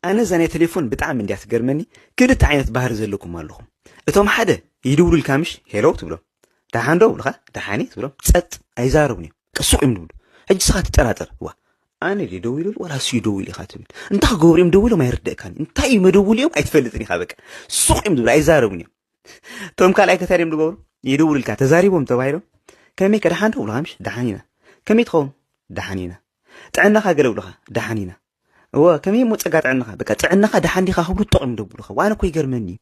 ኣነ እዛ ናይ ቴሌፎን ብጣዕሚ እንድያ ትገርመኒ። ክልተ ዓይነት ባህሪ ዘለኩም ኣለኹም። እቶም ሓደ ይድውሉልካ ምሽ ሄሎ ትብሎም፣ ደሓን ዶ ብሉኻ፣ ደሓን እየ ትብሎም፣ ጸጥ ኣይዛረቡን እዮም። ቅሱቕ እዮም ዝብሉ። ሕጂ ስኻ ትጠራጠር፣ ዋ ኣነ ድየ ደዊሉሉ ዋላ እሱ እዩ ደዊሉ ኢኻ ትብል። እንታይ ክገብሩ እዮም ደዊሎም ኣይርደእካን። እንታይ እዩ መደውሉ እዮም ኣይትፈልጥን ኢኻ። በቃ ሱቕ እዮም ዝብሉ ኣይዛረቡን እዮም። እቶም ካልኣይ ከታይ ድዮም ዝገብሩ? ይድውሉልካ ተዛሪቦም ተባሂሎም ከመይ ከ ደሓን ዶ ብሉኻ ምሽ ደሓን ኢና። ከመይ ትኸውን? ደሓን ኢና። ጥዕናኻ ገለ ብሉኻ ደሓን ኢና። እወ ከመይ እሞ ጸጋ ጥዕናኻ በቃ ጥዕናኻ ደሓን ዲኻ ክብሉ ጠቕ እዮም ደብሉኻ። ዋነ እኮ ይገርመኒ እዩ።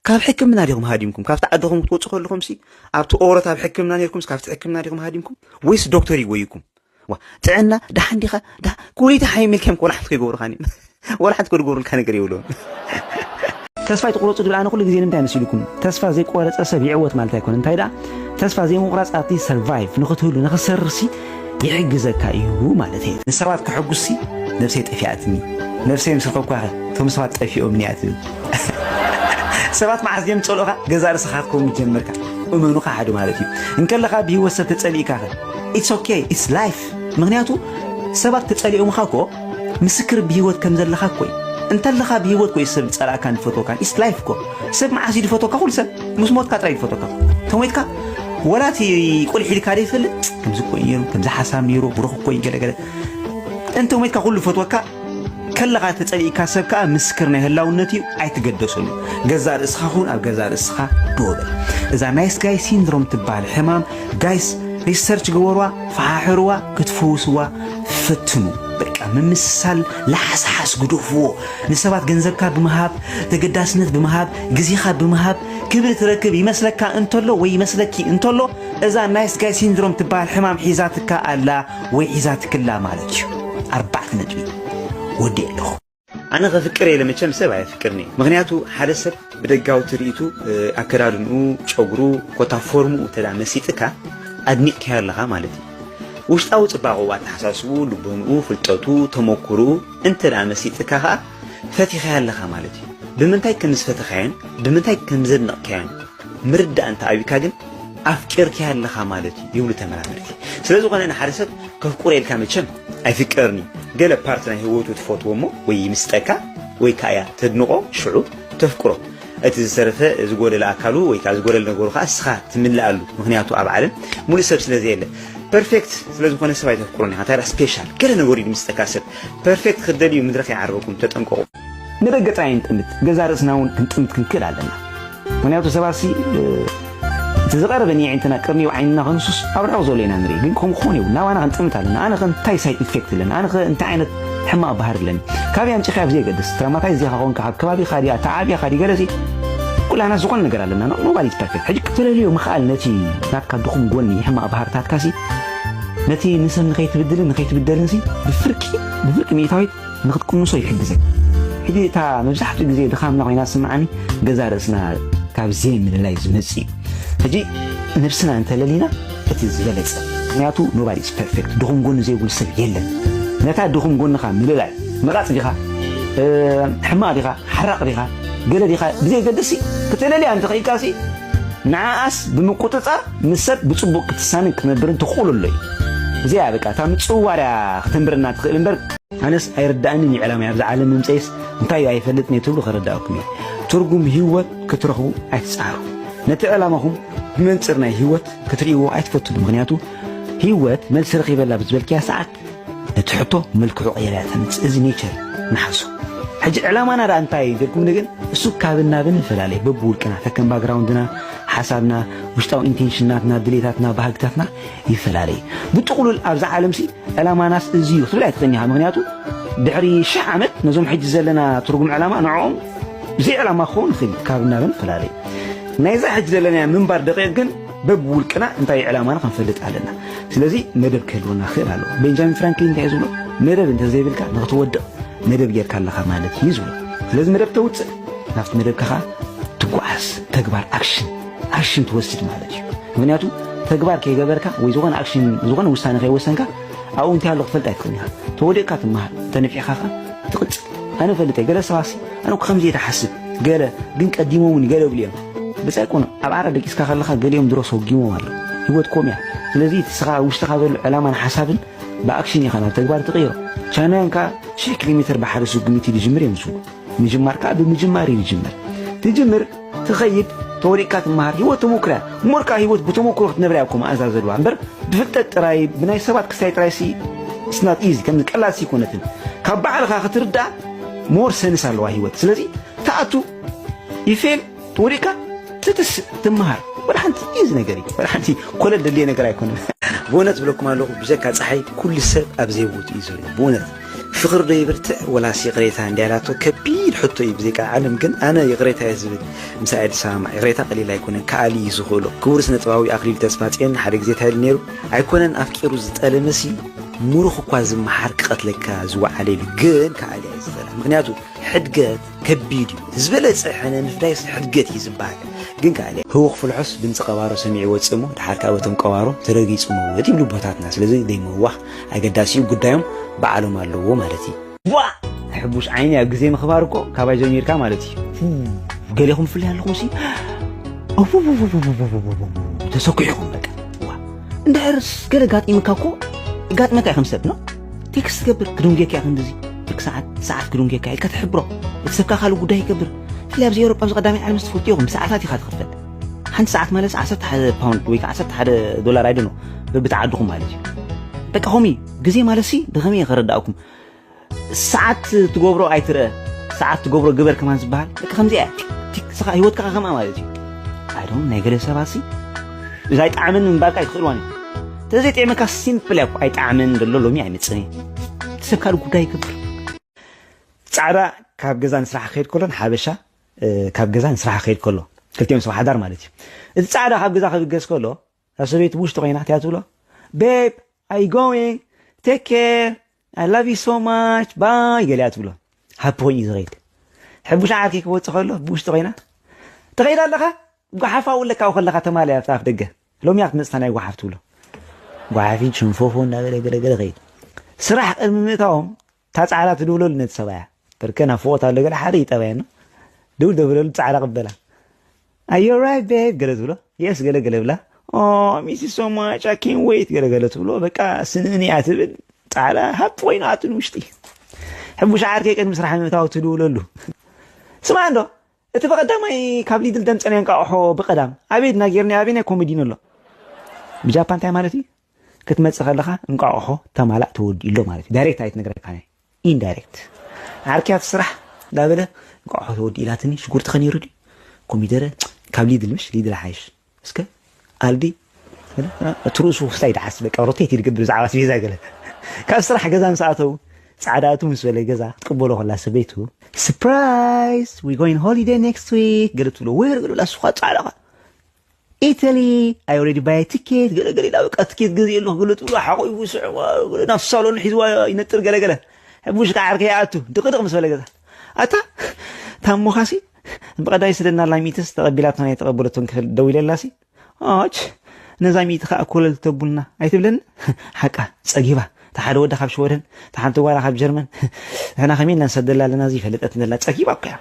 ካብ ሕክምና ዲኹም ሃዲምኩም ካብቲ ዓድኹም ክትወፁ ከለኹም ሲ ኣብቲ ኦሮት ኣብ ሕክምና ነርኩም ካብቲ ሕክምና ዲኹም ሃዲምኩም ወይስ ዶክተር ይጎይኩም? ዋ ጥዕና ደሓን ዲኻ? ኩሊቲ ሓይም ኢልካዮም ወላ ሓንቲ ከይገብሩኻን እዮም። ወላ ሓንቲ ከድገብሩልካ ነገር የብሎም። ተስፋ ኣይትቁረፁ ዝብል ኣነ ኩሉ ግዜ ንምንታይ መሲልኩም ተስፋ ዘይቆረፀ ሰብ ይዕወት ማለት ኣይኮነ እንታይ ደኣ ተስፋ ዘይምቁራፅ ኣብቲ ሰርቫይቭ ንክትህሉ ንክሰርሲ ይሕግዘካ እዩ ማለት እየ። ንሰባት ከሐጉስሲ ነብሰይ ጠፊኣትኒ። ነብሰይ ምስ ረኸብኳኸ እቶም ሰባት ጠፊኦም እያ ትብል። ሰባት መዓዝ ድዮም ዝጸልኡኻ? ገዛእ ርእስኻ ክትከውን ጀመርካ። እመኑኻ ሓደ ማለት እዩ። እንከለኻ ብህይወት ሰብ ተጸሊእካኸ? It's okay, it's life። ምኽንያቱ ሰባት ተጸሊኦምኻ እኮ ምስክር ብህይወት ከም ዘለኻ እኮ እዩ። እንተለኻ ብህይወት እኮ እዩ ሰብ ዝጸላእካን ዝፈትወካን። It's life እኮ። ሰብ መዓስ እዩ ዝፈትወካ? ኩሉ ሰብ ምስ ሞትካ ጥራይ ዝፈትወካ። ተሞይትካ ወላ እቲ ቁልሕ ኢልካ ዘይፈልጥ ከምዚ እኮ እዩ ነይሩ፣ ከምዚ ሓሳብ ነይሩ፣ ብሩኽ እኮ እዩ ገለገለ። እንተ ሞይትካ ኩሉ ፈትወካ ከለኻ ተጸሊእካ ሰብ ከኣ ምስክር ናይ ህላውነት እዩ ኣይትገደሰሉ። ገዛእ ርእስኻ ኹን ኣብ ገዛእ ርእስኻ ደው በል። እዛ ናይስ ጋይ ሲንድሮም ትበሃል ሕማም ጋይስ ሪሰርች ግበርዋ፣ ፈሓሕርዋ፣ ክትፍውስዋ ፈትኑ። በቃ ምምስሳል ለሓስሓስ ግደፍዎ። ንሰባት ገንዘብካ ብምሃብ ተገዳስነት ብምሃብ ግዜኻ ብምሃብ ክብሪ ትረክብ ይመስለካ እንተሎ ወይ ይመስለኪ እንተሎ እዛ ናይስ ጋይ ሲንድሮም ትበሃል ሕማም ሒዛትካ ኣላ ወይ ሒዛትክላ ማለት እዩ። ኣርባዕተ ነጥቢ ወዲ ኣለኹ። ኣነ ከፍቅር የለ መቸም ሰብ ኣየፍቅርን እዩ። ምክንያቱ ሓደ ሰብ ብደጋዊ ትርኢቱ ኣከዳድንኡ፣ ጨጉሩ፣ ኮታ ፎርምኡ እንተ መሲጥካ ኣድኒቕካዮ ኣለኻ ማለት እዩ። ውሽጣዊ ጽባቐኡ፣ ኣተሓሳስብኡ፣ ልቦንኡ፣ ፍልጠቱ፣ ተመኩርኡ እንተ መሲጥካ ከኣ ፈቲኻዮ ኣለኻ ማለት እዩ። ብምንታይ ከም ዝፈተኻዮን ብምንታይ ከም ዘድነቕካዮን ምርዳእ እንተ ኣብዩካ ግን ኣፍቂርካዮ ኣለኻ ማለት እዩ ይብሉ ተመራመርቲ። ስለ ዝኾነ ንሓደ ሰብ ከፍቅሮ ኢልካ መቸም ኣይፍቀርን እዩ። ገለ ፓርት ናይ ህይወቱ ትፈትዎ እሞ ወይ ይምስጠካ ወይ ከኣ እያ ተድንቖ ሽዑ ተፍቅሮ። እቲ ዝተረፈ ዝጎደለ ኣካሉ ወይ ከዓ ዝጎደለ ነገሩ ከዓ እስኻ ትምልኣሉ። ምክንያቱ ኣብ ዓለም ሙሉእ ሰብ ስለ ዘየለ ፐርፌክት ስለ ዝኾነ ሰብ ኣይተፍቅሮን ኢኻ። እንታይ ስፔሻል ገለ ነገሩ እዩ ዝምስጠካ ሰብ ፐርፌክት ክትደልዩ ምድረ ከይዓርበኩም ተጠንቀቑ። ንደገ ጥራይ ንጥምት፣ ገዛ ርእስና እውን ክንጥምት ክንክእል ኣለና። ምክንያቱ ሰባት ሲ እቲ ዝቐረበ ንየዒንትና ቅድሚ ዓይንና ከንሱስ ኣብ ርሑቕ ዘሎ ኢና ንርኢ። ግን ከምኡ ክኾን የብሉ። ናባና ክንጥምት ኣለና። ኣነ ከ እንታይ ሳይድ ኢፌክት ኣለኒ? ኣነ ከ እንታይ ዓይነት ሕማቕ ባህሪ ኣለኒ? ካበይ ኣምጺኻዮ ብዘየገድስ፣ ትራማታይዝ ዲኻ ኮንካ፣ ካብ ከባቢኻ ድያ፣ ተዓብያኻ ድዩ፣ ገለ ሲ ኩላና ዝኾነ ነገር ኣለና። ኖ- ኖባዲ ኢዝ ፐርፌክት። ሕጂ ክትለልዮ ምኽኣል ነቲ ናትካ ድኹም ጎኒ፣ ሕማቕ ባህርታትካ ሲ ነቲ ንሰብ ንኸይትብድልን ንኸይትብደልን ሲ ብፍርቂ ብፍርቂ ሚእታዊት ንኽትቅንሶ ይሕግዘካ። ሕጂ እታ መብዛሕትኡ ግዜ ድኻምና ኮይና ትስምዓኒ ገዛ ርእስና ካብ ዘይምልላይ ዝመጽእ እዩ። ሕጂ ነብስና እንተለሊና እቲ ዝበለጸ። ምክንያቱ ኖባዲ ኢዝ ፐርፌክት። ድኹም ጎኒ ዘይብሉ ሰብ የለን። ነታ ድኹም ጎንኻ ምልላይ፣ መቓጽ ዲኻ፣ እ፣ ሕማቕ ዲኻ፣ ሓራቕ ዲኻ፣ ገለ ዲኻ ብዘይገድሲ ክትለልያ እንተኽኢልካሲ ንዓኣስ ብምቁጽጻር ምስ ሰብ ብጽቡቕ ክትሳንን ክትነብርን ትኽእሉ ኣሎ እዩ። እዚኣ በቃ እታ ምጽዋር እያ ክትንብረና ትኽእል እምበር ኣነስ ኣይርዳእንን እዩ ዕላማይ ኣብዚ ዓለም ምምፀይስ እንታይ እዩ ኣይፈልጥን እየ ትብሉ ከረዳእኩም እየ። ትርጉም ህይወት ክትረኽቡ ኣይትፅዓሩ። ነቲ ዕላማኹም ብመንፅር ናይ ህይወት ክትርእይዎ ኣይትፈትኑ። ምኽንያቱ ህይወት መልሲ ረኺበላ ብዝበልክያ ሰዓት ነቲ ሕቶ መልክዑ ቀይራ እያ ተምፅእ። እዚ ኔቸር ንሓዞ። ሕጂ ዕላማና ደኣ እንታይ እዩ ኢልኩም ግን እሱ ካብን ናብን ይፈላለ በብውልቅና ከከም ባክግራውንድና ሓሳብና ውሽጣዊ ኢንቴንሽናትና ድሌታትና ባህግታትና ይፈላለ። ብጥቕሉል ኣብዚ ዓለምሲ ዕላማናስ እዚ እዩ ክትብል ኣይትኽእልን ኢኻ። ምኽንያቱ ድሕሪ ሽሕ ዓመት ነዞም ሕጂ ዘለና ትርጉም ዕላማ ንዕኦም ብዘይ ዕላማ ክኸውን ይኽእል እዩ። ካብ ናብን ፈላለዩ። ናይዛ ሕጂ ዘለናያ ምንባር ደቂቕ ግን በብውልቅና እንታይ እዩ ዕላማና ክንፈልጥ ኣለና። ስለዚ መደብ ክህልወና ክኽእል ኣለዎ። ቤንጃሚን ፍራንክሊን እንታይ እዩ ዝብሎ? መደብ እንተዘይብልካ ንኽትወድቕ መደብ ጌርካ ኣለኻ ማለት እዩ ዝብሎ። ስለዚ መደብ ተውፅእ ናብቲ መደብካ ኸዓ ትጓዓዝ። ተግባር ኣክሽን ኣክሽን ትወስድ ማለት እዩ። ምክንያቱ ተግባር ከይገበርካ ወይ ዝኾነ ኣክሽን ዝኾነ ውሳነ ከይወሰንካ ኣብኡ እንታይ ኣሎ ክትፈልጥ ኣይትኽእል ኢኻ። ተወዲቕካ ትመሃር፣ ተነፊሕካ ኸዓ ትቕፅል። ኣነ ፈልጠ ገለ ሰባሲ ኣነ እኮ ከምዚ እየ ዝሓስብ ገለ ግን ቀዲሞምኒ ገለ ብሉ እዮም። ብፃይ ኮኖ ኣብ ዓራት ደቂስካ ከለኻ ገሊኦም ድሮ ሰጊሞም ኣሎ። ህይወት ኮም እያ። ስለዚ እቲ ስኻ ውሽጥኻ ዘሎ ዕላማን ሓሳብን ብኣክሽን ኢኻ ናብ ተግባር ትቕይሮ። ቻይናውያን ከኣ ሽሕ ኪሎ ሜትር ብሓደ ስጉምቲ ዝጅምር እዮም ዝብሉ። ምጅማር ከዓ ብምጅማር እዩ ዝጅምር። ትጅምር፣ ትኸይድ፣ ተወዲቅካ ትመሃር። ህይወት ተሞክሮ እያ። እሞ ከዓ ህይወት ብተሞክሮ ክትነብራ እያ እኮ መኣዛ ዘለዋ እምበር ብፍልጠት ጥራይ ብናይ ሰባት ክስታይ ጥራይ ሲ ስናት ኢዚ ከምዚ ቀላል ሲ ይኮነትን። ካብ ባዕልኻ ክትርዳእ ሞር ሰንስ ኣለዋ ህይወት። ስለዚ ትኣቱ ይፌል ተወዲቅካ ትትስእ ትመሃር። ወላ ሓንቲ ኢዚ ነገር እዩ። ወላ ሓንቲ ኮለል ደልየ ነገር ኣይኮነን። ብእውነት ብለኩም ኣለኹ፣ ብጀካ ፀሓይ ኩሉ ሰብ ኣብ ዘይቦቱ እዩ ዘሎ። ብእውነት ፍቕሪ ዶ ይብርትዕ ወላስ ይቕሬታ እንዲያላቶ ከቢድ ሕቶ እዩ። ብዘይካ ዓለም ግን ኣነ ይቕሬታ እየ ዝብል። ምሳይ ድሰማማዕ ይቕሬታ ቀሊል ኣይኮነን፣ ከኣሊ እዩ ዝኽእሎ። ክቡር ስነ ጥበባዊ ኣኽሊሉ ተስፋጽዮን ሓደ ግዜ እንታይ ኢሉ ነይሩ? ኣይኮነን ኣፍቂሩ ዝጠለመሲ፣ ምሩኽ እኳ ዝመሓር ክቐትለካ ዝወዓለ ኢሉ። ግን ከኣሊ እየ ዝጠልም። ምኽንያቱ ሕድገት ከቢድ እዩ። ዝበለጸ ሕነ ምፍዳይስ ሕድገት እዩ ዝበሃል። ግን ከኣሊ ህውኽ ፍልሖስ ድምፂ ቀባሮ ሰሚዑ ይወፅእ እሞ፣ ድሓር ከኣ በቶም ቀባሮ ተረጊፁ መውት ይብሉ ኣቦታትና። ስለዚ ዘይምህዋኽ ኣገዳሲ እዩ፣ ጉዳዮም ባዕሎም ኣለዎ ማለት እዩ። ዋ! ሕቡሽ ዓይኒ ኣብ ግዜ ምኽባር እኮ ካባይ ጀሚርካ ማለት እዩ። ገሌኹም ፍልይ ኣለኹም ሲ፣ ተሰኪዕኹም በቃ። ዋ! እንድሕር ገለ ጋጢምካ እኮ፣ ጋጥመካ እዩ ከም ሰብ ነው። ቴክስት ትገብር፣ ክድንጌካ እዩ ክንድዚ። ብርክ ሰዓት፣ ሰዓት ክድንጌካ ኢልካ ትሕብሮ። እቲ ሰብካ ካልእ ጉዳይ ይገብር። ፍልይ ኣብዚ ኤውሮጳ ኣብዚ ቀዳማይ ዓለም ምስ ትፈልጡ ኢኹም፣ ብሰዓታት ኢኻ ትኽፈል። ሓንቲ ሰዓት ማለት ዓሰርተ ሓደ ፓውንድ ወይ ከዓ ዓሰርተ ሓደ ዶላር ኣይደኖ፣ በብተዓድኹም ማለት እዩ። በቃ ኸሚ፣ ግዜ ማለት ሲ፣ ብኸመይ እየ ከረዳእኩም? ሰዓት ትገብሮ ኣይትርአ፣ ሰዓት ትገብሮ ግበር ከማን ዝበሃል። በቃ ከምዚ እያ። ቲክ፣ ቲክ፣ ስኻ ህይወትካ ከምኣ ማለት እዩ። ኣይ ዶንት ናይ ገለ ሰባት ሲ፣ እዛ ኣይጠዓመን ምንባርካ ኣይትኽእልዋን እዩ። ተዘይጥዕመካ ሲምፕል እያ እኮ፣ ኣይጠዓመን ደሎ ሎሚ ኣይመጽእን እዩ። እቲ ሰብ ካልእ ጉዳይ ይገብር። ጻዕዳ ካብ ገዛ ንስራሕ ክኸይድ ከሎ ንሓበሻ፣ እ፣ ካብ ገዛ ንስራሕ ክኸይድ ከሎ፣ ክልቲኦም ሰብ ሓዳር ማለት እዩ። እቲ ጻዕዳ ካብ ገዛ ክብገስ ከሎ፣ እታ ሰበይቲ ብውሽጢ ኮይና እንታይ ትብሎ? Babe, are you going? Take care. I love you so much. Bye. ገሊኣ ትብሎ። ሃቢ ኮይኑ እዩ ዝኸይድ። ሕቡሽ ዓርኪ ክወጽእ ከሎ ብውሽጢ ኮይና፣ "ትኸይድ ኣለኻ? ጓሓፍ ኣብኡ ኣለካ፣ ኣብኡ ከለኻ ተማልያ ኣብታ ኣፍ ደገ። ሎሚ እያ ክትመጽእ እታ ናይ ጓሓፍ" ትብሎ። ጓሓፊት ሽንፎፎ እንዳበለ ገለ ገለ ኸይድ። ስራሕ ቅድሚ ምእታዎም እታ ጻዕዳ ትድውለሉ ነቲ ሰብኣያ። ብርከ ናብ ፎቆት ኣሎ ገለ ሓደ ይጠባየና። ድውል ደብለሉ ጻዕዳ ቅበላ። "Are you alright, babe?" ገለ ትብሎ። "Yes," ገለ ገለ ብላ። "Oh, I miss you so much. I can't wait." ገለ ገለ ትብሎ። በቃ ስንእን እያ ትብል። ጻዕዳ ሃብ ኮይኑ ኣትን ውሽጢ። ሕቡሽ ዓርከይ ቅድሚ ስራሕ ምእታው ትድውለሉ። ስማዕ እንዶ፣ እቲ ብቐዳማይ ካብ ሊድል ደምጸናዮ እንቃቑሖ ብቐዳም ኣበይ ድና ጌርናዮ? ኣበይ ናይ ኮሜዲን ኣሎ? ብጃፓን እንታይ ማለት እዩ? ክትመጽእ ከለኻ እንቋቑሖ ተማላእ ተወዲኡ ኣሎ ማለት እዩ። ዳይሬክት ኣይትነግረካን እያ። ኢንዳይሬክት። ዓርክያ እቲ ስራሕ እንዳበለ እንቋቑሖ ተወዲኡ ኢላትኒ፣ ሽጉርቲ ከነይሩ ድዩ? ኮሚደረ ካብ ሊድል፣ ምሽ ሊድል ሓይሽ። እስከ ኣልዲ እቲ ርእሱ ክስታይ ደሓስ በቃ ሮቴት ይድግብ ብዛዕባ ኣስቤዛ ገለ። ካብ ስራሕ ገዛ ምስ ኣተው ጻዕዳ እቱ ምስ በለ ገዛ ክትቅበሎ ከላ ሰበይቱ፣ "Surprise! We going holiday next week!" ገለ ትብሎ። "Where?" ገለ ብላ፣ "እሱ ኸኣ ጻዕዳ ኸኣ ኢታሊ፣ I already buy a ticket." ገለ ገለ ኢላ በቃ ትኬት ገዚኡ ኣለኹ ገለ ትብሎ። ሓቑፉ ይስዕዋ፣ ገለ ናብ ሳሎን ሒዝዋ ይነጥር ገለ ገለ። ሕቡሽ ከዓ ዓርከይ ይኣቱ፣ ድቕድቕ ምስ በለ ገዛ። ኣታ ታሞኻሲ ብቐዳይ ስደድና ኣላ ሚእትስ ተቐቢላቶ ናይ ተቐበለቶን ክፍል ደዊለላሲ፣ "ኣች፣ ነዛ ሚእቲ ኸኣ ኮለል ተቡልና ኣይትብለኒ?" ሓቃ ጸጊባ። እታ ሓደ ወዳ ካብ ሽወደን፣ እታ ሓንቲ ጓላ ካብ ጀርመን። ንሕና ከመይ ኢልና ንሰደላ ኣለና እዚ ይፈለጠት እንደላ ጸጊባ እኮ እያ።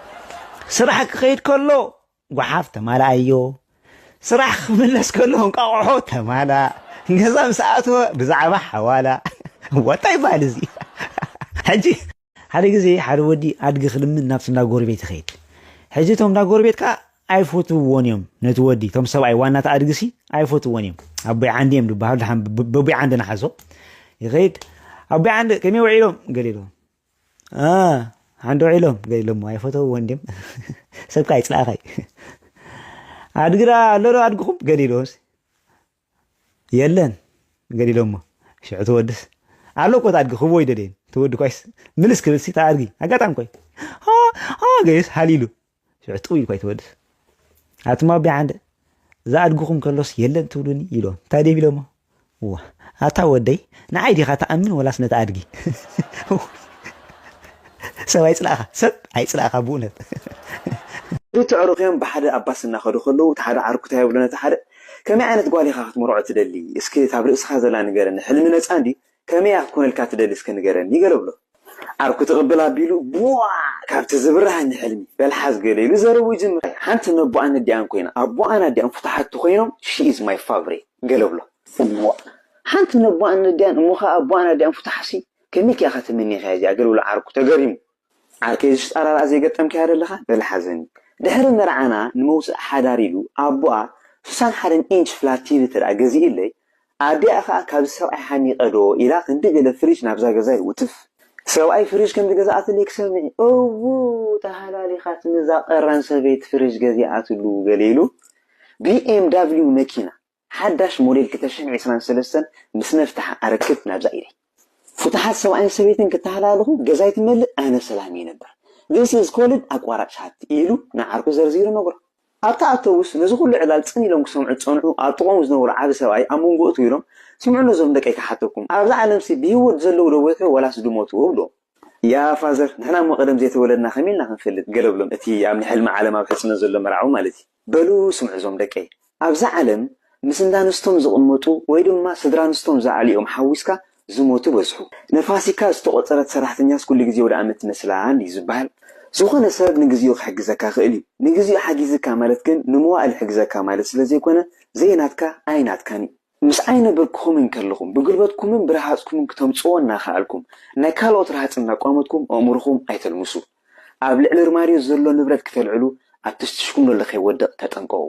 ስራሕ ክኸይድ ከሎ ጓሓፍ ተማልኣዮ። ስራሕ ክምለስ ከሎ እንቋቑሖ ተማላእ። ገዛ ምስ ኣተወ ብዛዕባ ሓዋላ። ዋታ ይበሃል እዚ። ሕጂ ሓደ ግዜ ሓደ ወዲ ኣድጊ ክልምን ናብቲ እንዳ ጎረቤት ይኸይድ። ሕጂ እቶም እንዳ ጎረቤት ከኣ ኣይፈትውዎን እዮም ነቲ ወዲ። እቶም ሰብኣይ ዋና እቲ ኣድጊሲ ኣይፈትውዎን እዮም። ኣቦይ ዓንዲ እዮም ዝበሃሉ። ደሓን ብ-፣ ብ-፣ ኣቦይ ዓንዲ ንሓዞ። ይኸይድ። "ኣቦይ ዓንዲ ከመይ ውዒሎም?" ገለ ኢሎም። "ኣ፣ ዓንዲ ውዒሎም?" ገለ ኢሎሞ። ኣይፈተውዎን ድዮም? ሰብ ከኣ ኣይጽላእኻይ። "ኣድጊ ደኣ ኣሎ ዶ ኣድግኹም?" ገለ ኢሎምስ። "የለን" ገለ ኢሎሞ። ሽዑ እቲ ወድስ፣ "ኣሎ እኮ እቲ ኣድጊ ክህቦ ይደልየን" እቲ ወዲ ኳይስ ምልስ ክብልሲ እታ ኣድጊ ኣጋጣሚ ኮይ፣ "ሃ፣ ሃ" ገይስ ሃሊሉ። ሽዑ ጥው ኢሉ ኳይ እቲ ወድስ፣ "ኣቱም ኣቦይ ዓንደ፣ እዛ ኣድግኹም ከሎስ የለን ትብሉኒ?" ኢሎም። እንታይ ድዮም ኢሎሞ? "ዋ፣ ኣታ ወደይ፣ ንዓይ ዲኻ ትኣምን ወላስ ነቲ ኣድጊ?" ሰብ ኣይጽላእኻ፣ ሰብ ኣይጽላእኻ ብእውነት። ክልተ ኣዕሩኽ እዮም ብሓደ ኣብ ባስ እናኸዱ ከለዉ፣ እቲ ሓደ ዓርኩ እንታይ ይብሎ ነቲ ሓደ፣ "ከመይ ዓይነት ጓል ኢኻ ክትምርዖ ትደሊ? እስኪ እታ ኣብ ርእስኻ ዘላ ንገረኒ። ሕልሚ ነጻ እንድዩ? ከመይ እያ ክትኮነልካ ትደሊ? እስከ ንገረኒ?" ገለ ብሎ። ዓርኩ ትቕብል ኣቢሉ፣ "ቡዋ! ካብቲ ዝብርሃኒ ሕልሚ፣ በል ሓዝ" ገለ ኢሉ ዘረቡ ይጅምር። "ሓንቲ ነቦኣን ነዲኣን ኮይና፣ ኣቦኣን ኣዲኣን ፍቱሓት ተኾይኖም፣ she is my favorite" ገለ ብሎ። "ዋ! ሓንቲ ነቦኣን ነዲኣን፣ እሞ ኸኣ ኣቦኣን ኣዲኣን ፍቱሓሲ?" ከመይ ኪያ ከተመኒኻያ እዚኣ? ገለ ብሎ ዓርኩ ተገሪሙ። ዓርከይ፣ እዚ ሽጣራራ ዘይገጠምካያ ደለኻ? በለ ሓዘኒ። ድሕሪ መርዓና ንመውፅእ ሓዳር ኢሉ ኣቦኣ ሱሳን ሓደን ኢንች ፍላት ቲቪ እንተ ደኣ ገዚእለይ፣ ኣዲኣ ኸኣ ካብዚ ሰብኣይ ሓሚቐ ዶ ኢላ ክንዲ ገለ ፍሪጅ ናብዛ ገዛ ይውትፍ። ሰብኣይ ፍሪጅ ከም ዝገዝኣትለይ ክሰምዕ፣ እዉ፣ ተሃላሊኻትኒ እዛ ቀራን ሰበይቲ ፍሪጅ ገዚኣትሉ ገለ ኢሉ ቢ ኤም ዳብሊው መኪና ሓዳሽ ሞዴል ክልተ ሽሕን ዕስራን ሰለስተን ምስ መፍትሓ ኣረክብ ናብዛ ኢደይ። ፍቱሓት ሰብኣይን ሰበይትን ክተሃላለኹ ገዛይ ትመልእ ኣነ ሰላም እየ ነበር። This is called ኣቋራጭ ሃብቲ ኢሉ ንዓርኩ ዘርዚሩ ነግሮ። ኣብታ ኣውቶቡስ ነዚ ኩሉ ዕላል ጽን ኢሎም ክሰምዑ ዝጸንሑ ኣብ ጥቕኦም ዝነበሩ ዓቢ ሰብኣይ ኣብ መንጎ እትው ኢሎም፣ ስምዑ ነዞም ደቀይ ክሓተኩም፣ ኣብዛ ዓለምሲ ብህይወት ዘለዉ ዶ በዝሑ ወላስ ዝሞቱ? እብሎም። ያ ፋዘር፣ ንሕና እሞ ቀደም ዘይተወለድና ከመይ ኢልና ክንፈልጥ? ገለ ብሎም፣ እቲ ኣብ ናይ ሕልሚ ዓለም ኣብ ሕጽነት ዘሎ መርዓዊ ማለት እዩ። በሉ ስምዑ እዞም ደቀይ፣ ኣብዛ ዓለም ምስ እንዳ ኣንስቶም ዝቕመጡ ወይ ድማ ስድራ ኣንስቶም ዝኣልዮም ሓዊስካ ዝሞቱ በዝሑ። ንፋሲካ ዝተቖጸረት ሰራሕተኛስ ኩሉ ግዜ ወደ ኣመት ትመስላ እንድዩ ዝበሃል። ዝኾነ ሰብ ንግዚኡ ክሕግዘካ ክእል እዩ። ንግዚኡ ሓጊዝካ ማለት ግን ንመዋእል ይሕግዘካ ማለት ስለ ዘይኮነ ዘይናትካ ኣይናትካን እዩ። ምስዓይ ነበርኩኹም እንከለኹም ብጉልበትኩምን ብረሃጽኩምን ክተምጽዎ እናኸኣልኩም ናይ ካልኦት ረሃጽ እናቋመትኩም ኣእምሮኹም ኣይተልምሱ። ኣብ ልዕሊ ኣርማድዮ ዘሎ ንብረት ክተልዕሉ ኣብ ትሽትሽኩም ዘሎ ከይወድቕ ተጠንቀቑ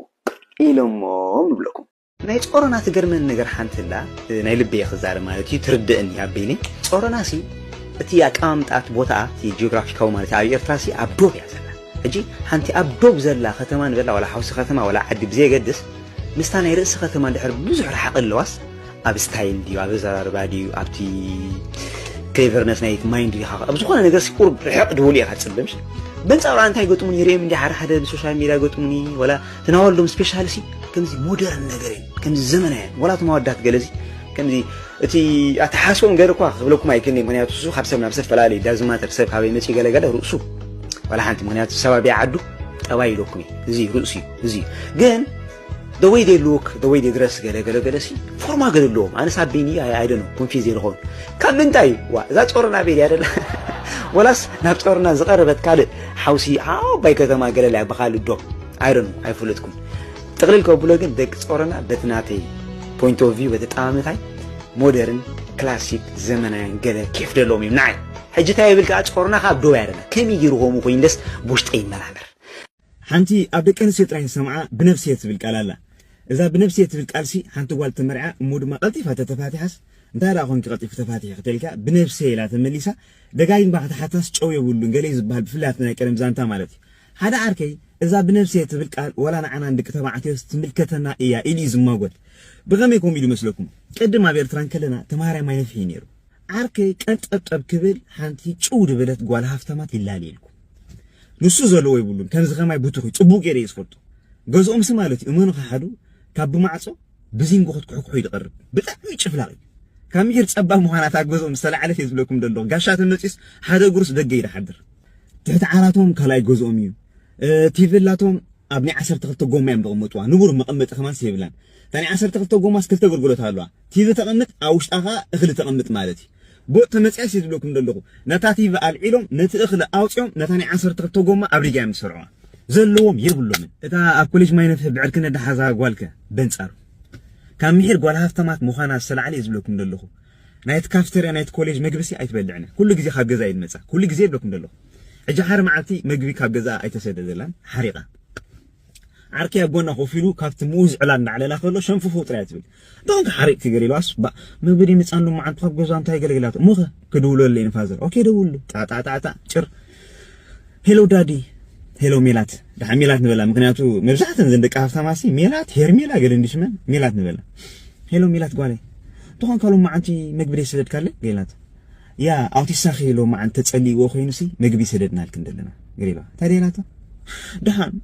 ኢሎሞም ንብለኩም። ናይ ጾሮና ትገርመኒ ነገር ሓንቲ ኣላ፣ ናይ ልበይ እየ ክዛረብ ማለት እዩ፣ ትርድእኒ ኣበይኒ። ጾሮናሲ እቲ ኣቀማምጣ እቲ ቦታኣ፣ እቲ ጂኦግራፊካዊ ማለት እዩ፣ ኣብ ኤርትራሲ ኣብ ዶብ እያ ዘላ። ሕጂ ሓንቲ ኣብ ዶብ ዘላ ከተማ ንበላ፣ ዋላ ሓውሲ ከተማ፣ ዋላ ዓዲ ብዘየገድስ፣ ምስታ ናይ ርእሲ ከተማ እንድሕር ብዙሕ ርሓቕ ኣለዋስ፣ ኣብ ስታይል ድዩ፣ ኣብ ኣዘራርባ ድዩ፣ ኣብቲ ክሌቨርነስ ናይቲ ማይንድ ዲኻ፣ ኣብ ዝኾነ ነገርሲ ቁሩብ ርሕቕ ድብል ኢኻ ትጽበ፣ ምሽ? በንጻሩ ኣነ እንታይ ገጥሙኒ፣ ርእዮም እንዲ ሓደ ሓደ ብሶሻል ሚድያ ገጥሙኒ፣ ዋላ እቲ ናወልዶም ስፔሻልሲ ከምዚ ሞደርን ነገር እየን፣ ከምዚ ዘመናውያን፣ ዋላ እቶም ኣወዳት ገለዚ ከምዚ እቲ ኣተሓስቦም ገለ እኳ ክብለኩም ኣይክእልን እየ፣ ምኽንያቱ እሱ ካብ ሰብ ናብ ሰብ ፈላለዩ፣ ዳዝማተር ሰብ ካበይ መጺኡ ገለ ገለ ርእሱ ዋላ ሓንቲ፣ ምኽንያቱ ሰብ ኣብያ ዓዱ ጠባይ ኢለኩም እየ፣ እዚ ርእሱ እዩ፣ እዚ እዩ። ግን the way they look, the way they dress ገለ ገለ ገለ ሲ ፎርማ ገለ ኣለዎም። ኣነስ ኣቢኒ ኣይ፣ ኣይ ዶንት ኖ፣ ኮንፊዝ እየ ዝኸውን። ካብ ምንታይ እዩ? ዋ፣ እዛ ጾሮና ኣበይ ድያ ደላ? ወላስ ናብ ጾሮና ዝቐረበት ካልእ ሓውሲ ዓባይ ከተማ ገለ ኣላ ብኻልእ ዶ? ኣይ ዶንት ኖ፣ ኣይፈለጥኩን። ጥቕልል ከብሎ ግን ደቂ ጾሮና በቲ ናተይ ፖይንት ኦፍ ቪው፣ በቲ ኣጠማምታይ ሞደርን ክላሲክ ዘመናውያን ገለ ኬፍ ደለዎም እዮም ንዓይ። ሕጂ እንታይ ይብል ከኣ ጾሮና ካብ ዶብ እያ ደላ። ከመይ ገይሩ ከምኡ ኮይኑ ደስ ብውሽጠይ ይመራመር። ሓንቲ ኣብ ደቂ ኣንስትዮ ጥራይ ዝሰምዓ ብነብሰይ እትብል ቃል ኣላ። እዛ ብነብሰይ እትብል ቃልሲ ሓንቲ ጓል ተመርዓ እሞ ድማ ቀልጢፋ ተተፋቲሓስ፣ እንታይ ደኣ ኮንኪ ቀልጢፉ ተፋቲሒ ክትልካ ብነብሰይ ኢላ ተመሊሳ፣ ደጋጊምካ ክትሓታስ ጨው የብሉን ገለ እዩ ዝበሃል፣ ብፍላይ ኣብቲ ናይ ቀደም ዛንታ ማለት እዩ። ሓደ ዓርከይ እዛ ብነብሰይ እትብል ቃል ዋላ ንዓና ንደቂ ተባዕትዮስ ትምልከተና እያ ኢሉ እዩ ዝማጎት። ብኸመይ ከምኡ ኢሉ መስለኩም? ቅድም ኣብ ኤርትራ እንከለና ተምሃራይ ማይ ነፍሒ እዩ ነይሩ። ዓርከይ ቀንጠብጠብ ክብል ሓንቲ ጭው ዝበለት ጓል ሃፍታማት ይላልየልኩም። ንሱ ዘለዎ ይብሉን፣ ከምዚ ከማይ ብቱኽ እዩ፣ ጽቡቕ ገይረ እየ ዝፈልጦ። ገዝኦምሲ ማለት እዩ፣ እመኑ ከሓዱ፣ ካብ ብማዕጾ ብዚንጎ ክትኩሕኩሑ እዩ ዝቐርብ። ብጣዕሚ ጭፍላቕ እዩ። ካብ ምሒር ጸባብ ምዃና እታ ገዝኦም ዝተላዕለት እየ ዝብለኩም ደለኹ። ጋሻ ተመጺኡስ ሓደ እግሩስ ደገ እዩ ዝሓድር። ትሕቲ ዓራቶም ካልኣይ ገዝኦም እዩ። እ፣ ቲቪ ኣላቶም ኣብ ናይ ዓሰርተ ክልተ ጎማ እዮም ዘቐምጥዋ። ንቡር መቐመጢ ከማንስ የብላን። እታ ናይ ዓሰርተ ክልተ ጎማስ ክልተ ኣገልግሎት ኣለዋ። ቲቪ ተቐምጥ፣ ኣብ ውሽጣ ኸኣ እኽሊ ተቐምጥ ማለት እዩ። ቦጥ ተመጽያስ እየ ዝብለኩም ዘለኹ። ነታ ቲቪ ኣልዒሎም፣ ነቲ እኽሊ ኣውጺኦም፣ ነታ ናይ ዓሰርተ ክልተ ጎማ ኣብ ሪጋ እዮም ዝሰርዑዋ። ዘለዎም የብሎምን። እታ ኣብ ኮሌጅ ማይ ነፍሒ ብዕርክነት ዝሓዛ ጓልከ በንጻሩ። ካብ ምሒር ጓል ሃፍታማት ምዃና ዝተላዕለ እየ ዝብለኩም ዘለኹ። ናይቲ ካፍተርያ ናይቲ ኮሌጅ መግብሲ ኣይትበልዕን። ኩሉ ግዜ ካብ ገዛ እየ ዝመጻ። ኩሉ ግዜ ይብለኩም ዘለኹ። ሕጂ ሓደ መዓልቲ መግቢ ካብ ገዛ ኣይተሰደደላን፣ ሓሪቓ። ዓርከይ ኣብ ጎና ኮፍ ኢሉ ካብቲ ምኡዝ ዕላል እናዕለላ ከሎ ሸንፉፉ ጥራይ እያ ትብል። እንተኾንካ ሓሪቕኪ ገለ ኢልዋስ፣ ባ፣ መግቢ ድዩ ምጻን ሎማዓንቲ ካብ ገዛ እንታይ ገለ ገላቶ። እሞኸ ክድውለለይ ንፋዘር። ኦኬ ደውሉ። ጣ፣ ጣ፣ ጣ፣ ጣ፣ ጭር። ሄሎ ዳዲ። ሄሎ ሜላት። ደሓን ሜላት ንበላ። ምኽንያቱ መብዛሕተን ዘን ደቂ ሃፍታማሲ ሜላት፣ ሄርሜላ ገለ እንዲ ሽመን ሜላት ንበላ። ሄሎ ሜላት ጓለይ። እንተኾንካ ሎማዓንቲ መግቢ ደይ ሰደድካለይ? ገይላት። ያ፣ ኣውቲሳኺ ሎማዓንቲ ተጸሊእዎ ኮይኑሲ መግቢ ሰደድናልክን ዘለና። ገሪባ። እንታይ ደይላቶ? ደሓን።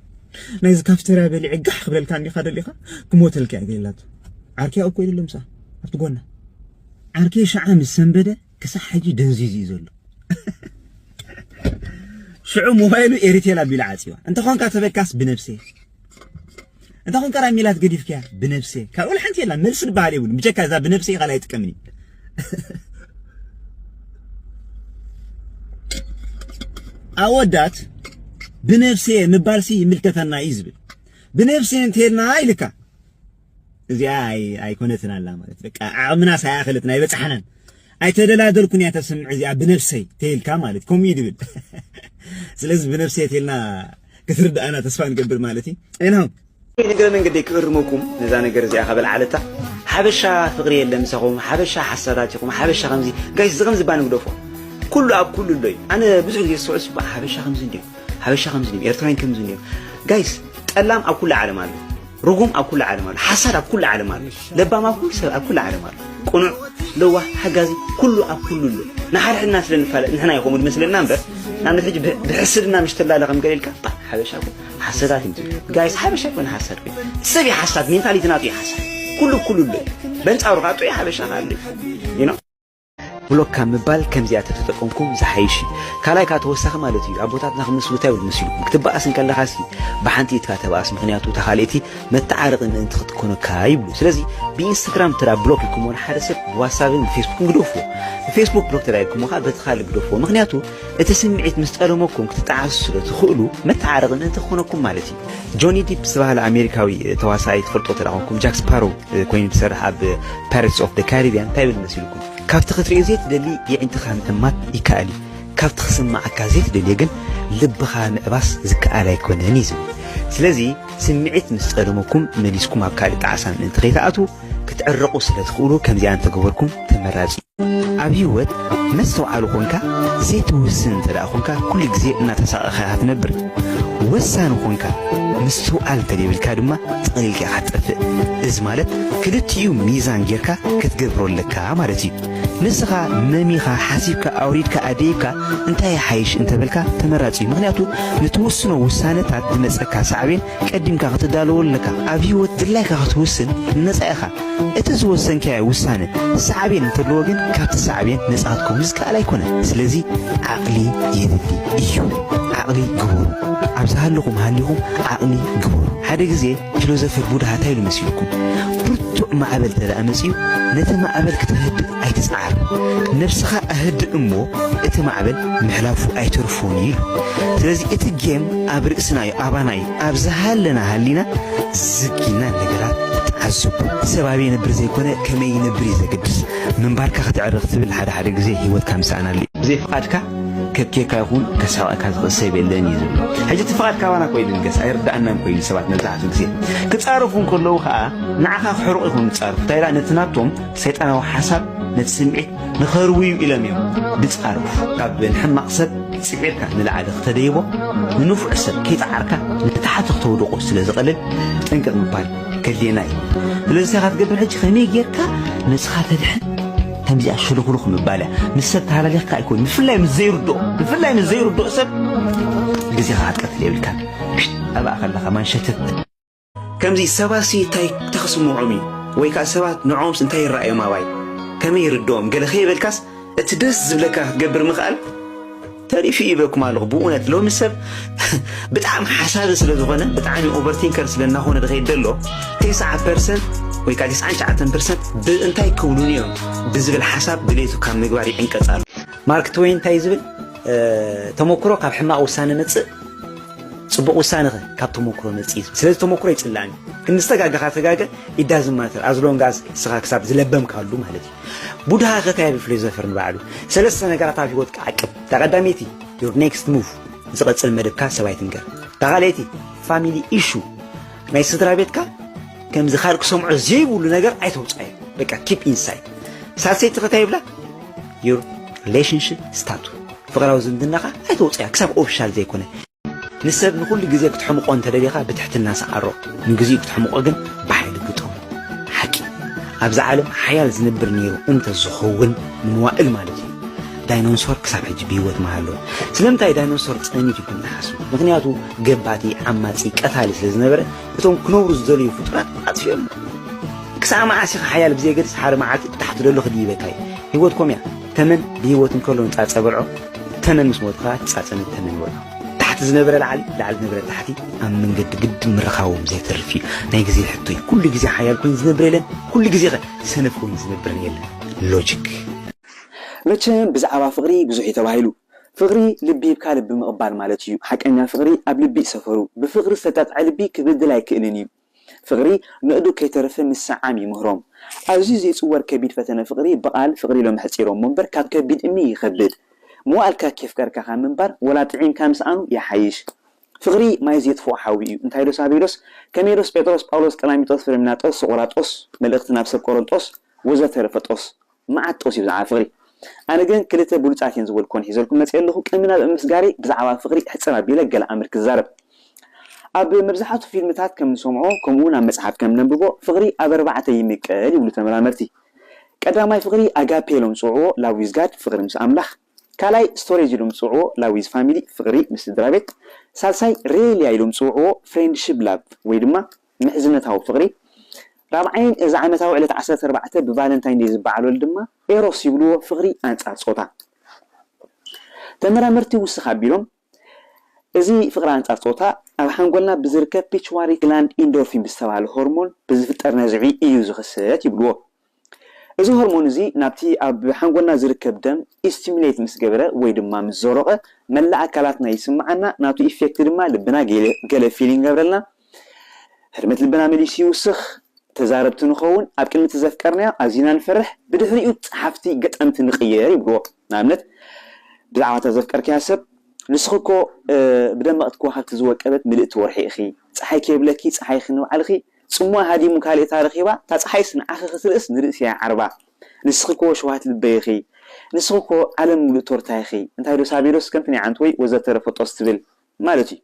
ናይዚ ካፍተርያ በሊዐ ጋሕ ክብለልካ እንዲኻ ደሊኻ? ክሞተልካ እየ ገይላቶ። ዓርኪያ እኮ ይደሎ ምሳ። ኣብቲ ጎና። ዓርኪ ሸዓ ምስ ሰንበደ ክሳዕ ሕጂ ደንዚዙ እዩ ዘሎ። ሽዑ ሞባይሉ ኤሪቴል ኣቢሉ ዓጽዋ። እንተኾንካ ተበልካስ ብነብሰ። እንተኾንካ ራሚላት ገዲፍክያ ብነብሰ። ካብ ወላ ሓንቲ የላ፣ መልሲ ዝበሃል የብሉን። ብጀካ እዛ ብነብሰ ካልኣይ ኣይጥቀምን እዩ። ኣወዳት ብነብሰ ምባልሲ ይምልከተና እዩ ዝብል። ብነብሰ እንተልና ኢልካ። እዚኣ ኣይ-፣ ኣይኮነትን ኣላ ማለት። በቃ ዓቕምናስ ኣይኣኸለትን፣ ኣይበጻሕናን። ኣይተደላደልኩን እያ ተስምዕ እዚኣ ብነብሰይ ተይልካ ማለት ከምኡ እዩ ድብል። ስለዚ ብነብሰይ ተይልና ክትርዳእና ተስፋ ንገብር ማለት እዩ። ኤንሃው ንግረ መንገደይ ክእርመኩም ነዛ ነገር እዚኣ ከበል ዓለታ። ሓበሻ ፍቕሪ የለ ምሳኹም፣ ሓበሻ ሓሳዳት ኢኹም፣ ሓበሻ ከምዚ ጋይስ፣ እዚ ከምዚ ባን ግደፎ። ኩሉ ኣብ ኩሉ ኣሎ እዩ። ኣነ ብዙሕ ግዜ ዝስዕሱ ሓበሻ ከምዚ እንዲዮም፣ ሓበሻ ከምዚ እንዲዮም፣ ኤርትራውያን ከምዚ እንዲዮም። ጋይስ፣ ጠላም ኣብ ኩሉ ዓለም ኣሎ። ርጉም ኣብ ኩሉ ዓለም ኣሎ። ሓሳድ ኣብ ኩሉ ዓለም ኣሎ። ለባም ኣብ ኩሉ ሰብ ኣብ ኩሉ ዓለም ኣሎ። ቅኑዕ፣ ለዋህ፣ ሓጋዚ ኩሉ ኣብ ኩሉ ኣሎ። ንሓድሕድና ስለ ንፋለጥ ንሕና ይኾኑ ዝመስለና እምበር፣ ንኣብነት ሕጂ ብሕ- ብሕስድና ምሽ ተላለ ከም ገለ ኢልካ፣ "ባ፣ ሓበሻ እኮ ሓሳዳት እዩ" ትብል። ጋይስ፣ ሓበሻ ኣይኮነ ሓሳድ ኮይኑ፣ ሰብ እዩ ሓሳድ፣ ሜንታሊቲ ናቱ እዩ ሓሳድ። ኩሉ ኩሉ ኣሎ። በንጻሩ ከዓ ጥዑይ ሓበሻ ከዓ ኣሎ እዩ። You know? ብሎክ ካብ ምባል ከምዚኣ ተተጠቀምኩም ዝሓይሽ እዩ። ካልኣይ ከዓ ተወሳኺ ማለት እዩ። ኣቦታትና ክምስሉ እንታይ ይብሉ መሲልኩም? ክትበኣስ እንከለኻሲ ብሓንቲ ኢድካ ተበኣስ፣ ምኽንያቱ እታ ካልኣይቲ መተዓረቒ ምእንቲ ክትኮነካ ይብሉ። ስለዚ ብኢንስታግራም እንተ ብሎክ ኢልኩምዎ ንሓደ ሰብ ብዋትሳፕን ብፌስቡክን ግደፍዎ። ብፌስቡክ ብሎክ እንተ ኢልኩምዎ ከዓ በቲ ካልእ ግደፍዎ። ምኽንያቱ እቲ ስምዒት ምስ ጠለመኩም ክትጠዓሱ ስለ ትኽእሉ መተዓረቒ ምእንቲ ክኾነኩም ማለት እዩ። ጆኒ ዲፕ ዝተባህለ ኣሜሪካዊ ተዋሳኣይ ትፈልጦ እንተ ደኣ ኮንኩም ጃክ ስፓሮ ኮይኑ ዝሰርሕ ኣብ ፓይረትስ ኦፍ ደ ካሪቢያን እንታይ ይብል መሲልኩም? ካብቲ ክትርእዮ ዘይትደሊ የዒንትኻ ምእማት ይከኣል እዩ። ካብቲ ክስምዓካ ዘይትደልዮ ግን ልብኻ ምዕባስ ዝከኣል ኣይኮነን እዩ ዝብል። ስለዚ ስምዒት ምስ ጸለመኩም መሊስኩም ኣብ ካልእ ጣዕሳ ምእንቲ ከይትኣትዉ ክትዕረቑ ስለ ትኽእሉ ከምዚኣ እንተገበርኩም ተመራጺ እዩ። ኣብ ህይወት መስተውዓሊ ኾንካ ዘይትውስን እንተ ደኣ ኾንካ ኩሉ ግዜ እናተሳቐኻ ኢኻ ትነብር። ወሳኒ ኾንካ ምስትውዓል እንተ ዘይብልካ ድማ ጠቕሊልካ ኢኻ ትጠፍእ። እዚ ማለት ክልቲኡ ሚዛን ጌርካ ክትገብሮ ኣለካ ማለት እዩ። ንስኻ መሚኻ ሓሲብካ ኣውሪድካ ኣደይብካ እንታይ ይሓይሽ እንተበልካ ተመራጺ እዩ። ምኽንያቱ ንትውስኖ ውሳነታት ዝመጸካ ሳዕቤን ቀዲምካ ክትዳለወሉ ኣለካ። ኣብ ህይወት ድላይካ ክትውስን ነጻ ኢኻ። እቲ ዝወሰንካዮ ውሳነ ሳዕቤን እንተለዎ ግን ካብቲ ሳዕቤን ነጻ ክትከውን ዝከኣል ኣይኮነን። ስለዚ ዓቕሊ የድሊ እዩ። ዓቕሊ ግበሩ። ኣብ ዝሃለኹም ሃሊኹም ዓቕሊ ግበሩ። ሓደ ግዜ ፊሎዞፈር ቡድሃ እንታይ ኢሉ መሲልኩም? ብርቱዕ ማዕበል እንተ ደኣ መጺኡ ነቲ ማዕበል ክትህድእ ኣይትጽዓር። ነብስኻ ኣህድእ እሞ እቲ ማዕበል ምሕላፉ ኣይተርፎን እዩ ኢሉ። ስለዚ እቲ ጌም ኣብ ርእስና እዩ፣ ኣባና እዩ። ኣብ ዝሃለና ሃሊና ዝግ ኢልና ነገራት ተዓዘቡ። ሰብ ኣበይ ይነብር ዘይኮነ ከመይ ይነብር እዩ ዘገድስ። ምንባርካ ክትዕርቕ ትብል ሓደ ሓደ ግዜ ህይወትካ ምስኣናሉ እዩ። ብዘይ ፍቓድካ ከብክየካ ይኹን ከስሕቐካ ዝኽእል ሰብ የለን እዩ ዝብል። ሕጂ እቲ ፍቓድ ካባና ኮይኑ ንገስ ኣይርድኣናን ኮይኑ ሰባት መብዛሕትኡ ግዜ ክጻረፉ እንከለዉ ኸኣ ንዓኻ ክሕርቑ ይኹን ዝጻረፉ። እንታይ ደኣ ነቲ ናቶም ሰይጣናዊ ሓሳብ ነቲ ስምዒት ንኸርውዩ ኢሎም እዮም ዝጻረፉ። ካብ ንሕማቕ ሰብ ጽዒርካ ንላዕሊ ክተደይቦ፣ ንንፉዕ ሰብ ከይጸዓርካ ንታሕቲ ክተውድቖ ስለ ዝቐልል ጥንቅቕ ምባል ከድልየና እዩ። ስለዚ እንታይ ኢኻ ትገብር ሕጂ? ከመይ ጌርካ ነስኻ ተድሕን? ከምዚኣ ሽሉኽሉኽ ምባል እያ። ምስ ሰብ ተሃላሊኽካ ኣይኮን፣ ብፍላይ ምስ ዘይርድኦ፣ ብፍላይ ምስ ዘይርድኦ ሰብ ግዜኻ ክትቀትል የብልካን። ኣብኣ ከለኻ ማንሸተት ከምዚ ሰባትሲ እንታይ እንታይ ክስምዖም እዩ? ወይ ከኣ ሰባት ንዕኦምስ እንታይ ይረኣዮም ኣባይ? ከመይ ይርድኦም? ገለ ከይበልካስ እቲ ደስ ዝብለካ ክትገብር ምኽኣል ተሪፉ እዩ ይብለኩም ኣለኹ። ብእውነት ሎሚ ሰብ ብጣዕሚ ሓሳቢ ስለ ዝኾነ፣ ብጣዕሚ ኦቨርቲንከር ስለ እናኾነ ዝኸይድ ዘሎ፣ ተስዓ ፐርሰንት ወይ ከኣ ተስዓን ትሽዓተን ፐርሰንት ብእንታይ ክብሉኒ እዮም ብዝብል ሓሳብ ድሌቱ ካብ ምግባር ይዕንቀጽ ኣሎ። ማርክ ትወይን እንታይ እዩ ዝብል? እ፣ ተመክሮ ካብ ሕማቕ ውሳነ መጽእ፣ ጽቡቕ ውሳነ ኸ ካብ ተመክሮ መጽእ እዩ። ስለዚ ተመክሮ ይጽላእን እዩ። ግን ዝተጋገኻ ተጋገ፣ it doesn't matter, as long as ንስኻ ክሳብ ዝለበምካሉ ማለት እዩ። ቡድሃ ኸ እንታይ ይብል ፊሎዞፈር ንባዕሉ? ሰለስተ ነገራት ኣብ ህይወትካ ዓቅብ። እታ ቀዳመይቲ፣ your next move፣ ዝቐጽል መደብካ ሰብ ኣይትንገር። እታ ካልኣይቲ፣ ፋሚሊ ኢሹ፣ ናይ ስድራ ቤትካ ከምዚ ካልእ ክሰምዖ ዘይብሉ ነገር ኣይተውጽኣዮ። በቃ፣ keep inside። ሳልሰይቲ ኸ እንታይ ይብላ? Your relationship status፣ ፍቕራዊ ዝምድናኻ ኣይተውጽኣያ ክሳብ ኦፊሻል ዘይኮነ። ንሰብ ንኹሉ ግዜ ክትሕምቖ እንተደሊኻ ብትሕትና ሰዓሮ፣ ንግዚኡ ክትሕምቖ ግን ብሓይሊ ግጠሞ። ሓቂ፣ ኣብዛ ዓለም ሓያል ዝነብር ነይሩ እንተ ዝኸውን ንመዋእል ማለት እዩ፣ ዳይኖንሶር ክሳብ ሕጂ ብህይወት ምሃለወ። ስለምንታይ ዳይኖንሶር ጸኒቱ ኢልኩም ትሓስቡ? ምኽንያቱ ገባቲ፣ ዓማጺ፣ ቀታሊ ስለ ዝነበረ እቶም ክነብሩ ዝደለዩ ፍጡራት ኣጥፊኦም። ክሳብ መዓስ ኢኻ ሓያል ብዘየገድስ ሓደ መዓልቲ ብታሕቲ ዘሎ ክድይበካ እዩ። ህይወት ኮም እያ። ተመን ብህይወት እንከሎ ንጻጸ በልዖ፣ ተመን ምስ ሞተ ኸኣ ትጻጸ ንተመን በልዖ። ታሕቲ ዝነበረ ላዕሊ፣ ላዕሊ ዝነበረ ታሕቲ ኣብ መንገዲ ግድን ምርኻቦም ዘይተርፍ እዩ። ናይ ግዜ ሕቶ እዩ። ኩሉ ግዜ ሓያል ኮይኑ ዝነብር የለን፣ ኩሉ ግዜ ኸ ሰነፍ ኮይኑ ዝነብር የለን። ሎጂክ። መቸም ብዛዕባ ፍቕሪ ብዙሕ እዩ ተባሂሉ። ፍቕሪ ልቢ ሂብካ ልቢ ምቕባል ማለት እዩ። ሓቀኛ ፍቕሪ ኣብ ልቢ እዩ ሰፈሩ። ብፍቕሪ ዝተጣጥዐ ልቢ ክብድል ኣይክእልን እዩ። ፍቕሪ ንእዱ ከይተረፈ ምስዓም ይምህሮም። ኣዝዩ ዘይጽወር ከቢድ ፈተነ ፍቕሪ ብቓል ፍቕሪ ኢሎም ሕጺሮሞ እምበር ካብ ከቢድ እምኒ ይኸብድ። መዋእልካ ከየፍቀርካ ካብ ምንባር ወላ ጥዒምካ ምስኣኑ ይሓይሽ። ፍቕሪ ማይ ዘየጥፍኦ ሓዊ እዩ። እንታይ ዶስ ኣበይ ዶስ? ከመይ ዶስ ጴጥሮስ፣ ጳውሎስ፣ ቀላሚጦስ፣ ፍሬምናጦስ፣ ሶቆራጦስ፣ መልእኽቲ ናብ ሰብ ቆሮንጦስ ወዘተረፈ ጦስ መዓት ጦስ እዩ ብዛዕባ ፍቕሪ። ኣነ ግን ክልተ ብሉጻት እየን ዝበልኩወን ሒዘልኩም መጽየ ኣለኹ። ቅድሚ ናብ ምስጋሪ ብዛዕባ ፍቕሪ ሕጽር ኣቢለ ገለ ኣምር ክዛረብ። ኣብ መብዛሕቱ ፊልምታት ከም ንሰምዖ ከምኡ እውን ኣብ መጽሓፍ ከም ነንብቦ ፍቕሪ ኣብ ኣርባዕተ ይምቀል ይብሉ ተመራመርቲ። ቀዳማይ ፍቕሪ ኣጋፔ ኢሎም ዝጽውዕዎ ላቭ ዊዝ ጋድ ፍቕሪ ምስ ኣምላኽ፣ ካልኣይ ስቶሬጅ ኢሎም ዝጽውዕዎ ላቭ ዊዝ ፋሚሊ ፍቕሪ ምስ ስድራ ቤት፣ ሳልሳይ ሬልያ ኢሎም ዝጽውዕዎ ፍሬንድሺፕ ላቭ ወይ ድማ ምሕዝነታዊ ፍቕሪ፣ ራብዓይን እዚ ዓመታዊ ዕለት ዓሰርተ ኣርባዕተ ብቫለንታይን ደይ ዝበዓለሉ ድማ ኤሮስ ይብልዎ ፍቕሪ ኣንጻር ጾታ። ተመራመርቲ ውስኽ ኣቢሎም እዚ ፍቕሪ ኣንጻር ጾታ ኣብ ሓንጎልና ብዝርከብ ፒችዋሪ ግላንድ ኢንዶርፊን ብዝተባህለ ሆርሞን ብዝፍጠር ነዝዒ እዩ ዝኽሰት ይብልዎ። እዚ ሆርሞን እዚ ናብቲ ኣብ ሓንጎልና ዝርከብ ደም ኢስቲሙሌት ምስ ገበረ ወይ ድማ ምስ ዘሮቐ መላእ ኣካላትና ይስምዓና። ናቱ ኢፌክት ድማ ልብና ገለ ገለ ፊሊንግ ይገብረልና፣ ህርመት ልብና መሊሱ ይውስኽ፣ ተዛረብቲ ንኸውን፣ ኣብ ቅድሚ እቲ ዘፍቀርናዮ ኣዚና ንፈርሕ፣ ብድሕሪኡ ጸሓፍቲ ገጠምቲ ንቕየር ይብልዎ። ንኣብነት ብዛዕባ እታ ዘፍቀርክያ ሰብ ንስኺ እኮ ብደመቕቲ ከዋኽብቲ ዝወቀበት ምልእቲ ወርሒ ኢኺ፣ ጸሓይ ከይብለኪ ጸሓይ ኢኺ ንባዕልኺ፣ ጽምዋ ሃዲሙ ካልእታ ረኺባ፣ እታ ጸሓይስ ንዓኺ ክትርእስ ንርእሲ እያ ዓርባ፣ ንስኺ እኮ ሸውሃት ልበይ ኢኺ፣ ንስኺ እኮ ዓለም ምሉእ ቶርታ ኢኺ፣ እንታይ ዶ ሳቤዶስ ከምቲ ናይ ዓንትወይ ወዘተረፈ ጦስ ትብል ማለት እዩ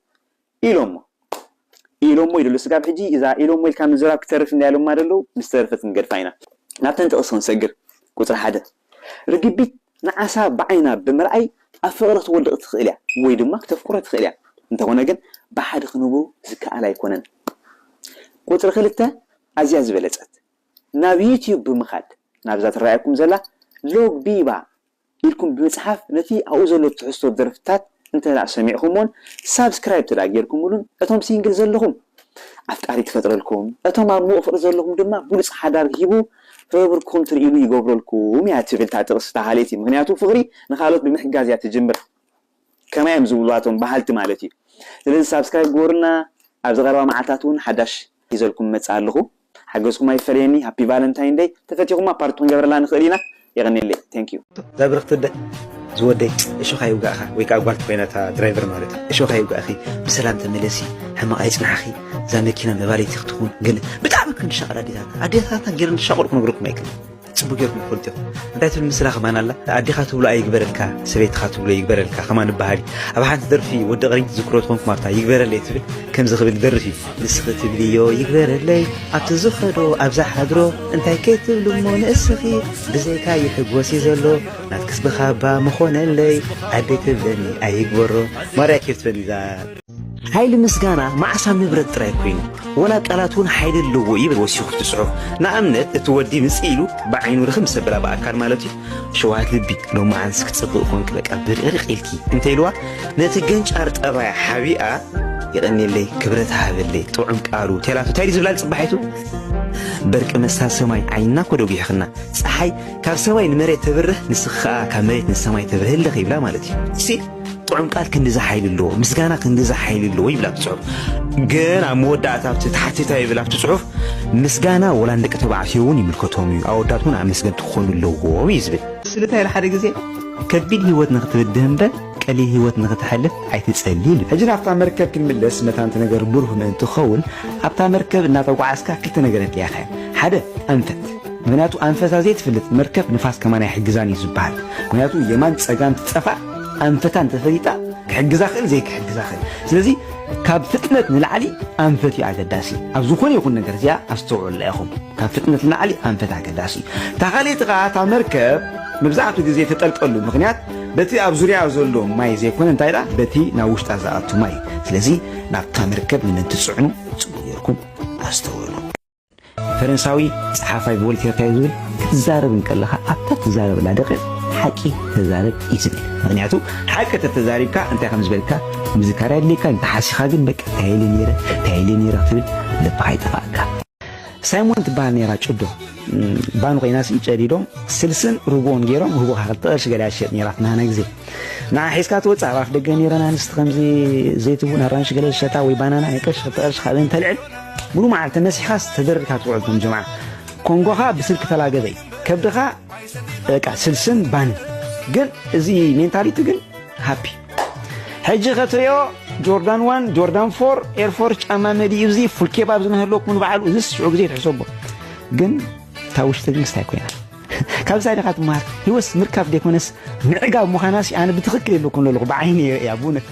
ኢሎሞ። ኢሎሞ ኢሉ ስጋብ ሕጂ እዛ ኢሎሞ ኢልካ ምዝራብ ክተርፍ እንዳ ኢሎማ ደለዉ ምስ ተረፈት ንገድፋ ኢና። ናብተን ጥቕሲ ክንሰግር። ቁፅሪ ሓደ፣ ርግቢት ንዓሳ ብዓይና ብምርኣይ ኣብ ፍቕሪ ክትወድቕ ትኽእል እያ ወይ ድማ ክተፍቅሮ ትኽእል እያ። እንተኾነ ግን ብሓደ ክንብሩ ዝከኣል ኣይኮነን። ቁፅሪ ክልተ ኣዝያ ዝበለፀት፣ ናብ ዩትዩብ ብምኻድ ናብዛ ትረኣየኩም ዘላ ሎግ ቢባ ኢልኩም ብምፅሓፍ ነቲ ኣብኡ ዘሎ ትሕዝቶ ደርፍታት እንተ ደኣ ሰሚዕኩሞን ሳብስክራይብ እንተ ደኣ ጌርኩምሉን እቶም ሲንግል ዘለኹም ኣፍቃሪ ትፈጥረልኩም፣ እቶም ኣብ ምዉቕ ፍቕሪ ዘለኹም ድማ ብሉፅ ሓዳር ሂቡ ፍቕርኩም ትርእይሉ ይገብረልኩም እያ ትብል እታ ጥቕሲ እታ ካልኣይቲ። ምኽንያቱ ፍቕሪ ንኻልኦት ብምሕጋዝ እያ ትጅምር። ከማይ እዮም ዝብሉ ኣቶም በሃልቲ ማለት እዩ። ስለዚ ሳብስክራይብ ግበሩና። ኣብዚ ቀረባ መዓልታት እውን ሓዳሽ ሒዘልኩም መፅእ ኣለኹ። ሓገዝኩም ኣይፈለየኒ። ሃፒ ቫለንታይን ደይ። ተፈቲኹማ ፓርት ክንገብረላ ንኽእል ኢና። የቐንየለይ። ቴንክ ዩ። እዛ ብርኽቲ ኣደ ዝወደይ እሾኻ ይውጋእኻ ወይ ከዓ ጓል ኮይና እታ ድራይቨር ማለት እዩ። እሾኻ ይውጋእኺ፣ ብሰላም ተመለሲ፣ ሕማቕ ኣይፅናሕኺ። እዛ መኪና መባለይቲ ክትኹን ገለ ብጣዕሚ ክንሻቐል ኣዴታትና ኣዴታትና ገይረን ዝሻቐሉ ክነግረኩም ኣይክእልን። ፅቡቅ ጌርኩም ትፈልጡ ኢኹም። እንታይ ትብል ምስላ ከማን ኣላ? ኣዴኻ ትብሎ ኣይግበረልካ፣ ሰበይትኻ ትብሎ ይግበረልካ ከማን ይበሃል እዩ። ኣብ ሓንቲ ደርፊ ወዲ ቅሪን ትዝክሮ ትኾንኩም ኣብታ ይግበረለይ ትብል ከምዚ ክብል ይደርፍ እዩ። ንስኺ ትብልዮ ይግበረለይ ኣብቲ ዝኸዶ ኣብዛ ሓድሮ እንታይ ከይትብሉ እሞ ንእስኺ ብዘይካ ይሕጎስ እዩ ዘሎ ናትክስ ብኻባ ምኾነለይ ኣደይ ትብለኒ ኣይግበሮ ማርያ ኬፍ ትበኒ እዛ ሓይሊ ምስጋና መዓስ ኣብ ንብረት ጥራይ ኮይኑ፣ ወላ ቃላት እውን ሓይሊ ኣለዎ ይብል ወሲኹ እቲ ጽሑፍ። ንኣብነት፣ እቲ ወዲ ምጽእ ኢሉ ብዓይኑ ርኽብ ምስ ኣበላ ብኣካል ማለት እዩ፣ ሸውሃት ልቢ፣ ሎመዓንስ ክጽብቕ ኮንኪ በቃ ብርቕሪቕ ኢልኪ እንተ ኢልዋ፣ ነቲ ገንጫር ጠባያ ሓቢኣ፣ የቐንየለይ፣ ክብረት ሃበለይ፣ ጥዑም ቃሉ፣ ቴላቱ፣ እንታይ ድዩ ዝብላ ዝጽባሒቱ? በርቂ መስታል ሰማይ ዓይንና እኮ ደጒሕኽና። ጸሓይ ካብ ሰማይ ንመሬት ተብርህ፣ ንስኺ ከኣ ካብ መሬት ንሰማይ ተብርሂ ኣለኺ ይብላ ማለት እዩ። ጥዑም ቃል ክንድዚ ሓይሊ ኣለዎ፣ ምስጋና ክንድዚ ሓይሊ ኣለዎ ይብል ኣብቲ ጽሑፍ። ግን ኣብ መወዳእታ ኣብቲ ተሓቲታ ይብል ኣብቲ ጽሑፍ፣ ምስጋና ወላ ንደቂ ተባዕትዮ እውን ይምልከቶም እዩ፣ ኣወዳት እውን ኣመስገንቲ ክኾኑ ኣለዎም እዩ ዝብል። ስለ እንታይ ኢሉ ሓደ ግዜ ከቢድ ህይወት ንክትብድህ እምበር ቀሊል ህይወት ንክትሐልፍ ኣይትጸሊ ኢሉ። ሕጂ ናብታ መርከብ ክንምለስ መታን እቲ ነገር ብሩህ ምእንቲ ክኸውን ኣብታ መርከብ እናተጓዓዝካ ክልተ ነገር የድልያኻ እየን። ሓደ ኣንፈት። ምኽንያቱ ኣንፈታ ዘይትፈልጥ መርከብ ንፋስ ከማን ኣይሕግዛን እዩ ዝበሃል። ምኽንያቱ የማን ጸጋም ትጸፋ ኣንፈታ እንተፈሊጣ ክሕግዛ ክእል ዘይክሕግዛ ክእል። ስለዚ ካብ ፍጥነት ንላዕሊ ኣንፈት እዩ ኣገዳሲ። ኣብ ዝኾነ ይኹን ነገር እዚኣ ኣስተውዕሉላ ኢኹም። ካብ ፍጥነት ንላዕሊ ኣንፈት ኣገዳሲ እዩ። እታ ካልኣይቲ ኸዓ እታ መርከብ መብዛሕትኡ ግዜ ተጠልቀሉ ምኽንያት በቲ ኣብ ዙርያ ዘሎ ማይ ዘይኮነ እንታይ ደኣ በቲ ናብ ውሽጣ ዝኣቱ ማይ። ስለዚ ናብታ መርከብ ንምእንቲ ትጽዕኑ ጽቡቕ ጌርኩም ኣስተውዕሉ። ፈረንሳዊ ጸሓፋይ ቮልቴር እንታይ ዝብል፣ ክትዛረብ እንከለኻ ኣብታ ትዛረበላ ደቂቕ ሓቂ ተዛረብ እዩ ዝብል። ምኽንያቱ ሓቂ ተተዛሪብካ እንታይ ከም ዝበልካ ምዝካር ኣድልየካ እዩ። እንተሓሲኻ ግን በቃ እንታይ ኢለ ነይረ እንታይ ኢለ ነይረ ክትብል ልብኻ ይጠፋእካ። ሳይሞን ትበሃል ነይራ ጭዶ። እም፣ ባን ኮይና ሲ ጨዲዶም ስልስን ርጎን ገይሮም ህቡኻ ክልተ ቅርሺ ገለ ትሸጥ ነይራ ናና ግዜ። ንዓ ሒዝካ ትወፅእ ኣብ ኣፍ ደገ ነይረን ኣንስቲ ከምዚ ዘይትቡን ኣራንሽ ገለ ዝሸጣ ወይ ባናና ናይ ቅርሺ ክልተ ቅርሺ ካብአን ተልዕል ሙሉ መዓልቲ ነሲሕኻስ ተደሪርካ ትውዕል። ከም ጀምዓ ኮንጎኻ ብስልኪ ተላገበይ፣ ከብድኻ በቃ ስልስን ባንን። ግን እዚ ሜንታሊቲ ግን ሃፒ። ሕጂ ከትሪኦ ጆርዳን ዋን፣ ጆርዳን ፎር፣ ኤርፎርስ ጫማ መሊኡ፣ እዚ ፉል ኬባብ ዝነህለኩም ንበዓሉ፣ እዚስ ሽዑ ግዜ ትሕሰቦ። ግን እታ ውሽጢ ግን ስታይ ኮይና። ካብዛ ዲኻ ትመሃር? ህይወት ምርካብ ደይኮነስ ምዕጋብ ምዃናሲ ኣነ ብትኽክል የለኩም ዘለኹ፣ ብዓይኒ እየ ርእያ ብእውነት።